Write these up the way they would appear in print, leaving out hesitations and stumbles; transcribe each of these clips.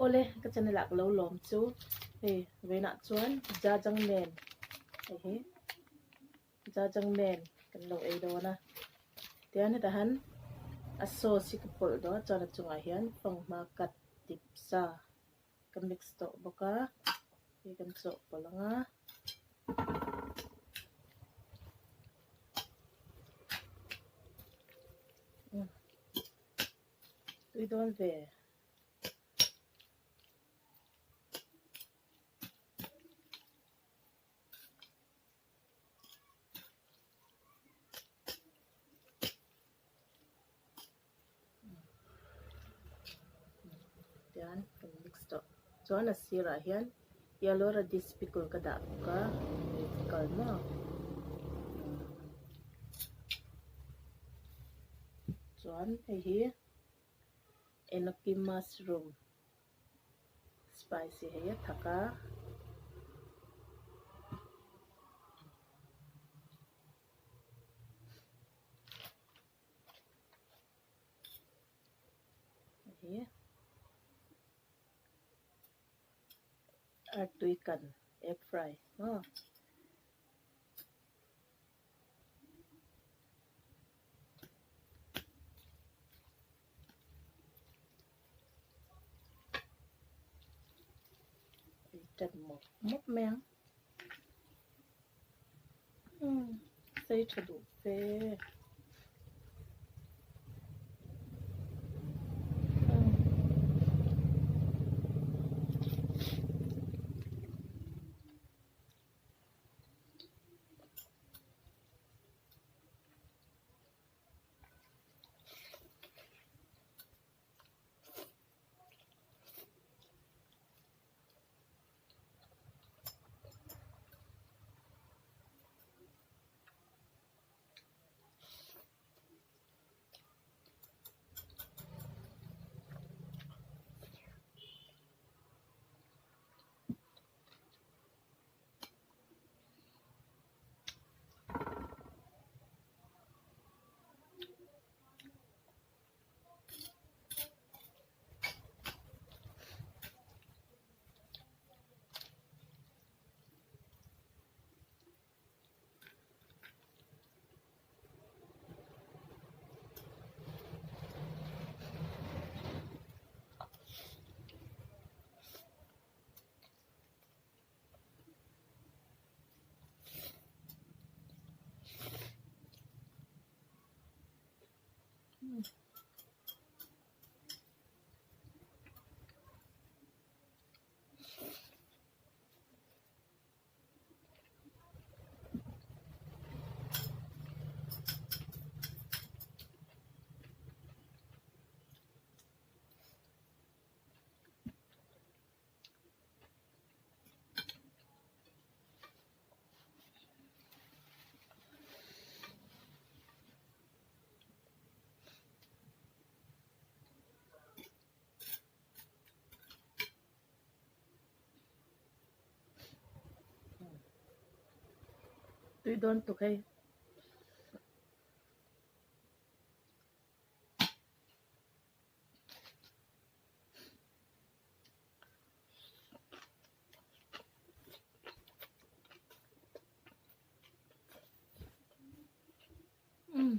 Awle ka channel ah ka lo lawm chu hei vawiinah chuan jajangmen hei hi jajangmen kan lo ei dawn a tihian hetah hian a sauce hi ka pawlh dawn a chuan a chungah hian fanghma cut dip sa ka mix tawh bawk a hei kan chawhpawlh ang a. Tui dawn ve. Tian kan mix tawh. Chuan a sirah hian yellow radish pickle ka dah bawk a, pickle maw. Chuan hei hi enoki mushroom spicy hei a thak a. Hei hi artui kan egg fry maw. Ei mawp mawp mai ang. Umm sei tha duh fe. Tui dawn tuk hei. Umm.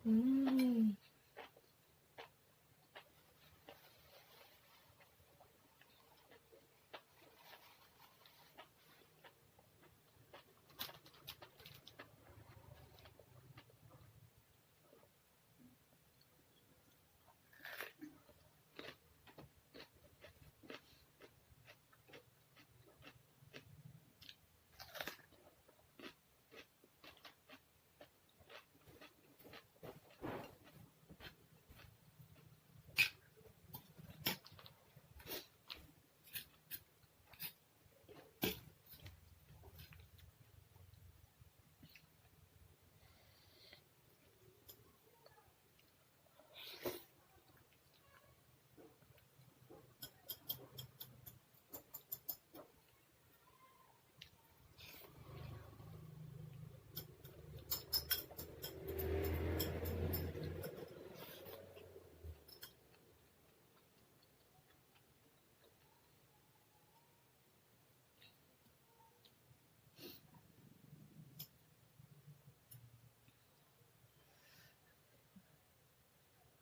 Umm.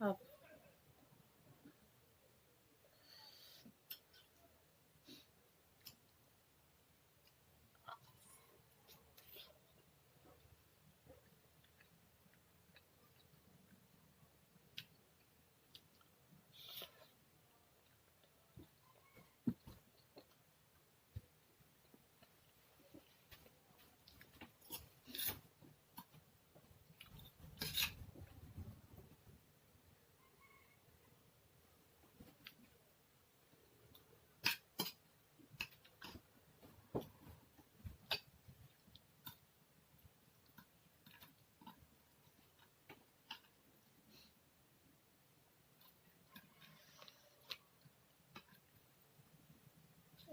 Up.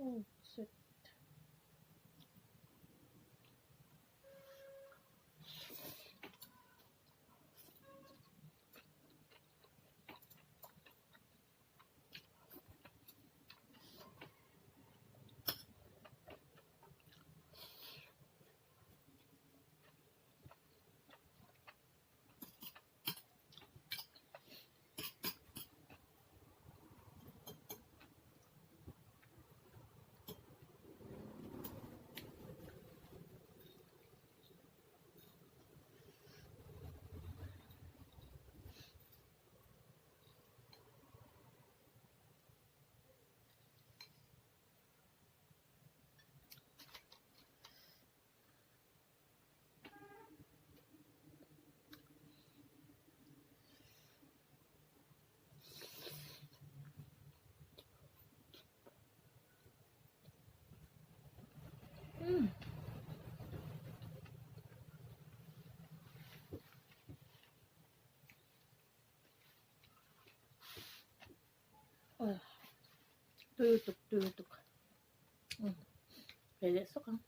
Oh, shit. Umm. Tui lutuk tui lutuk umm ve leh sawk ang.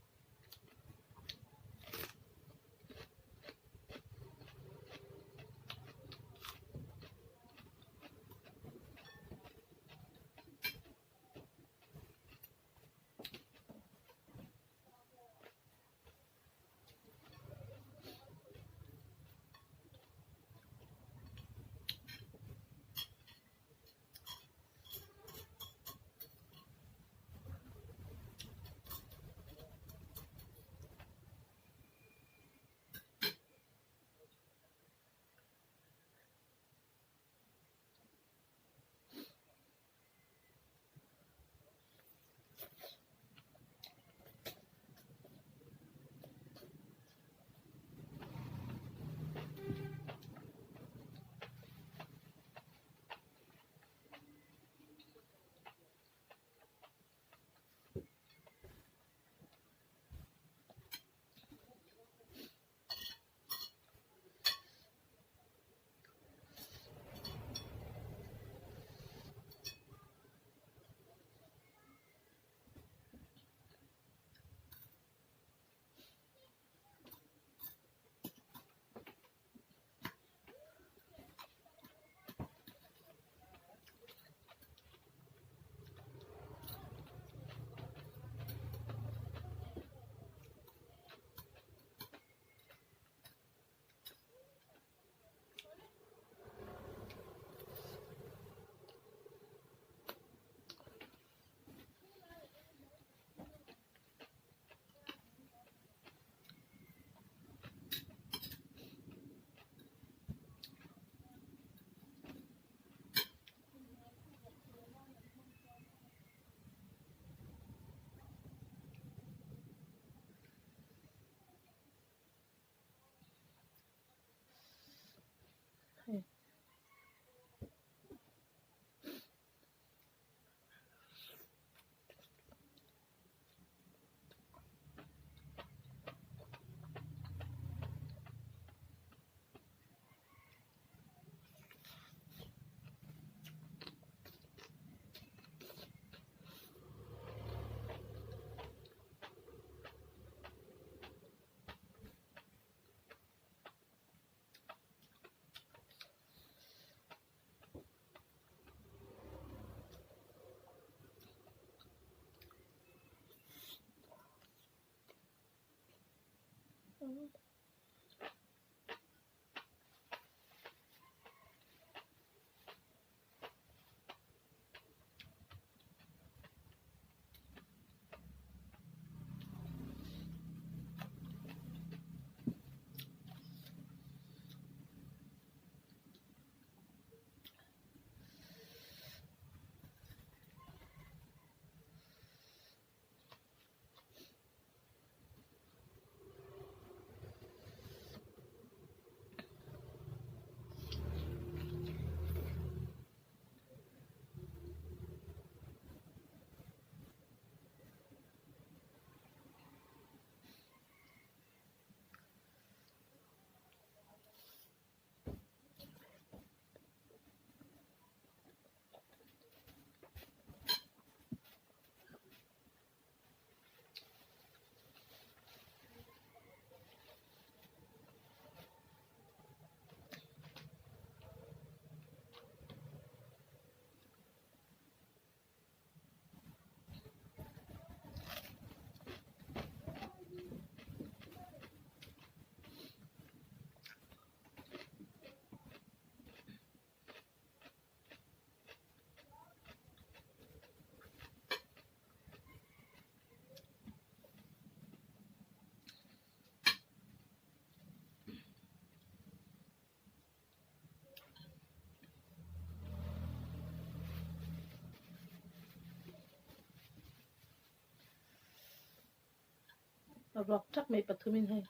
A ruak thak mai pathumin hei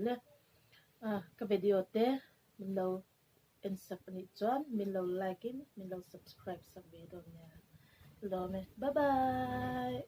le a ka video te min lo en sak anih chuan min lo like in min lo subscribe sak ve dawn nia lawm e bye bye.